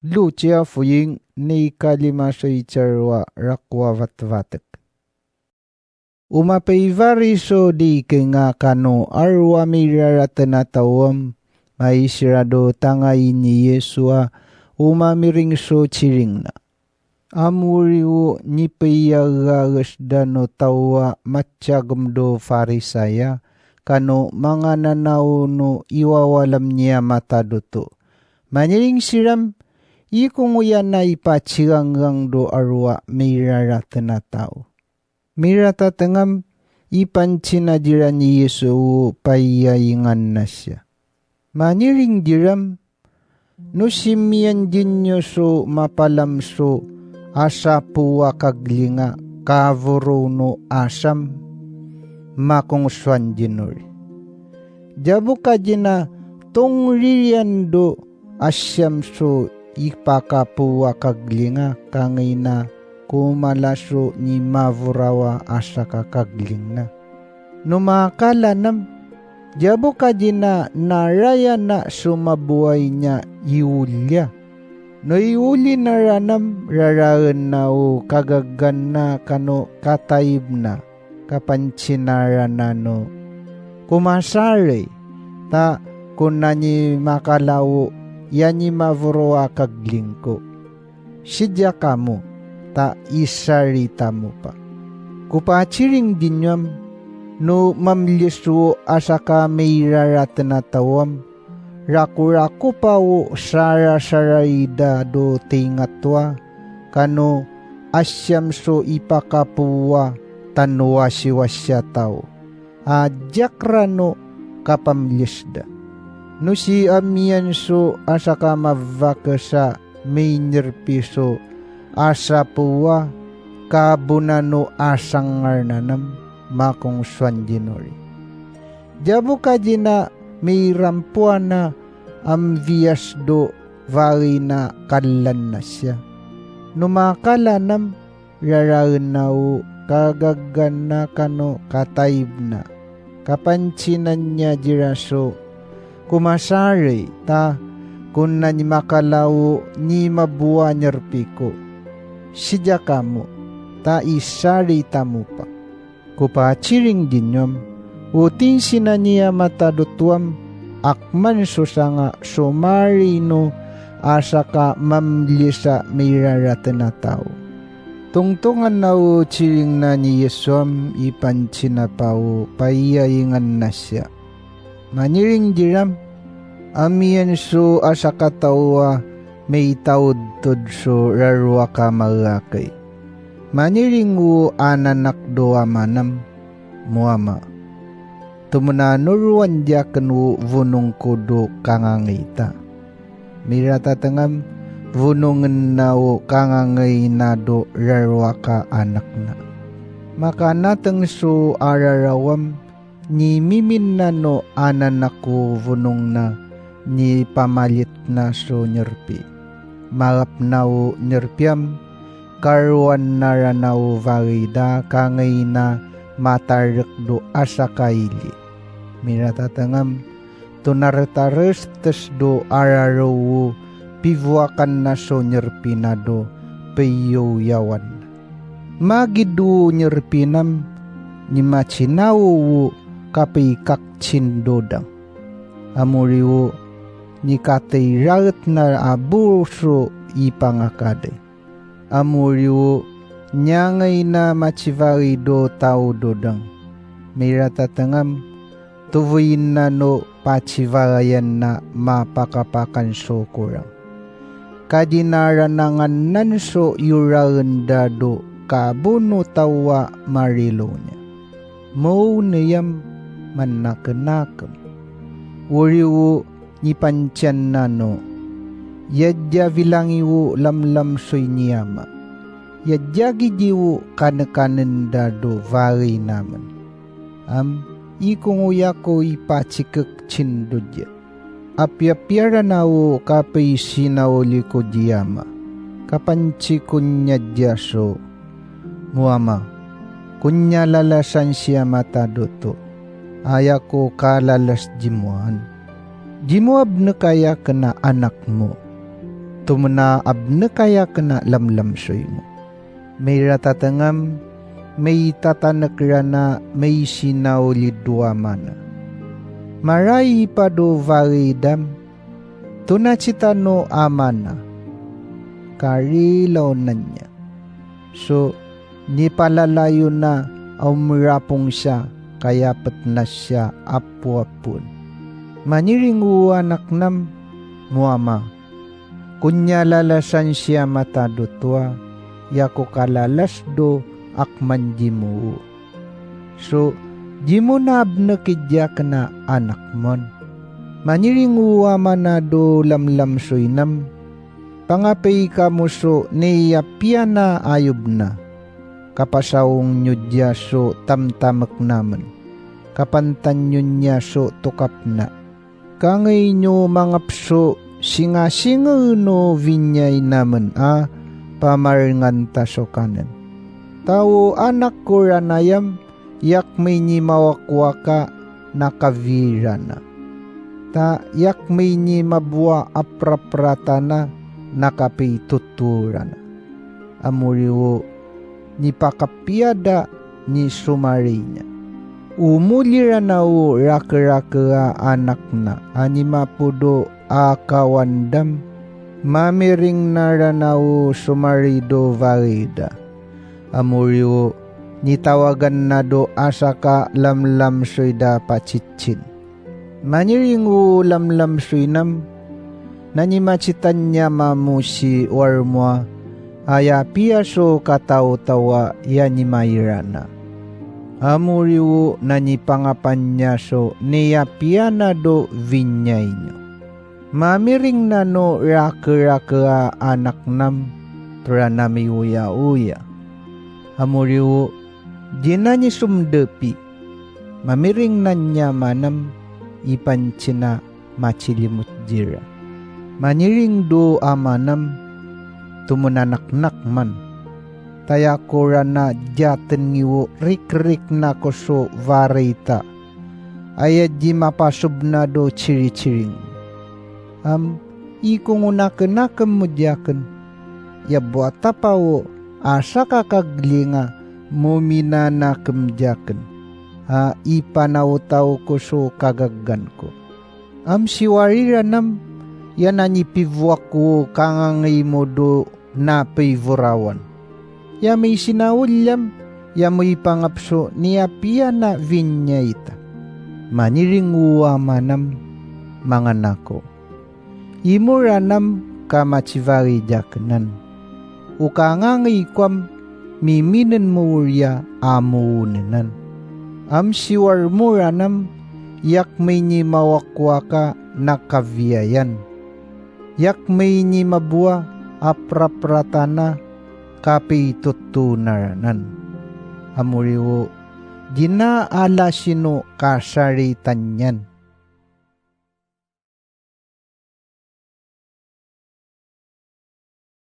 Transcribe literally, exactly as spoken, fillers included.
Lucia Foying, nikalima so icharwa rakowa vatvatek. O mapaivari so di kenga kano arwa miraraten a taw am, maisira do tangay ni Yesu a o mamiring so ciring na. Amori o nipayagages da no taw a matiyagem do Farisaya, kano mangananaw no iwawalam niya matadoto. Maniring siram, ikongoya na ipaciganggang do arwa miraraten a taw. Miratateng am, ipancina diran i Yesu o paiyaingan na siya. Maniring diram, no simiyan dinyo so mapalam so asapowa kaglinga, kavoro no asam, makongsoan dinori. Diyabo ka dina tongririyan do asiyam so ipakapowa kaglinga, kangay na komala so nimavorawa asaka kagling na. No makalanam, diyabo ka dina naraya na so maboway niya iwolya. No iwoli na ranam, raraen na o kagagan na kano kataib na, kapancina ra na no, komasaray, ta kona ni makalawo ya nimavoro a kagling ko. Sidiya kamo, ta isari tamo pa. Ko paciring dinyo am, no mamliso asaka miraraten a taw am, rakorako pa o sarasaray da do tingatwa, kano asiyam so ipakapowa tano wasiwasi a taw a diyak rano kapamlis da. No si amiyan so asaka mavakes a minyerpi so asapowa, kabona no asangar nanam, makongsoan dinori. Diyabo ka dina mirampoan a ambiyas do vagay na kallan na siya. No makalanam, raraen na o kagagan na kano kataib na, kapancinan niya dira so, komasaray, ta kona ni makalawo nimabowa nyerpi ko. Sidiya kamo, ta isari tamo pa. Ko paciring dinyo am, o tinsinan iya matadoto am, akman so sanga so marino asaka mamlis a miraraten a taw. Tongtongan na o ciring na ni Yesu am, ipancina pa o paiyaingan na siya. Maniring diram, amiyan so asaka taw a mitaodtod so rarowak a magakay. Maniring o ananak do amanam, mo ama, tomenan o rowan di aken o vonong ko do kangangay ta. Miratateng am, vonongen na o kangangay na do rarowak a anak na. Makanateng so araraw am, nimimin na no ananak o vonong na, nipamalit na so nyerpi. Magap na o nyerpi am, karowan na rana o vagay da, kangay na matarek do asaka ili. Miratateng am, tonaretarestes do araraw o pivowakan na so nyerpi na do piyoyawan na. Magid o nyerpi nam, nimacinawo o kapikakcindodang. Amori o nikatay raet na a bo so ipangakaday. Amori o niyangay na macivagay do taw dodang. Miratateng am, tovoyin na no pacivagayan na mapakapakan so korang. Ka di na ranangan nan so iyoraen da do kabono taw a marilo niya. Mawnay am, manakenakem. Wori o nipanciyan na no, ya di avilangi o lamlam so iniyama. Ya di agidi o kanekanen da do vagay namen. Am, ikongoya ko ipacikek cindo diya. Apiyapiya rana o kapayisinaoli ko di ama. Kapancikon niya diya so, mo ama, ko niyalalasan siya matadoto, aya ko kalalas di moan. Di mo abnekaya kena anak mo. Tomo na abneka i aken a lamlam so imo. Miratatengam, maitatanekran a maisinaolid o amana. Marai i pado varidam, tonacitano amana. Karilaonan nia. So nipalalayon a omerapong siya, kaya petnas siya apoapon. Maniring o anaknam, mo ama. Ko nialalasan siya matado toa, ya ko kalalas do akman dimo. So dimo na abneki diaken a anakmon. Maniring o amana do lamlam so inam. Pangapei kamo so niyapiya na ayob na. Kapasaong nyo diya so tamtamek namen. Kapantan nyo niya so tokap na. Kangei nyo mangap so singasinga no vinyay namen a pamarengan ta so kanen. Tawo anak ko ranayam, yak mini mawakwaka na kavirana. Ta yak mini maboa apraprata na na kapitotorana. Amoriwo, nipakapiya da ni somarei niya. Omoli rana o rakerake a anak na a nimapodo a kawandam, mamiring na rana o somarei do varida. Amoriwo, nitawagan na do asaka lamlam soida pacitsin. Maniring o lamlam so inam, na nimacitan niya mamo si warmo a, aya piya so kataotawa ya nimairana. Amoriwo na nipangapan niya so niyapiya na do vinyay nyo. Mamiring na no rakerake a anaknam, peranami oyaoya. Amoriwo, di na nisomdepi. Mamiring na niya manam, ipancina macilimot dira. Maniring do amanam, tomo na naknak man. Taya ko rana diyaten ngiwo rikrik na ko so varita. Aya di mapasob na do ciriciring. Am, ikongo nakenakem mo diyaken. Ya bo a tapawo, asaka kaglinga, mo minanakem diyaken. A ipanaotaw ko so kagagan ko. Am siwariranam, ya na nipivowak ko kangangay mo do na peivorawan. Ya meisinaolyam, ya meipangap so niyapiya na vinyay ta. Maniring o amanam, manganako. Imoranam ka macivaridiyakenan. O kangangay ko am miminen mo oriya a moonenan. Am siwarmoranam, yak meinimawakwaka na kaviyayan. Yak meinimaboa a praprata na kapeitotonaranan. Amoriwo, di na ala sino kasaritan niyan.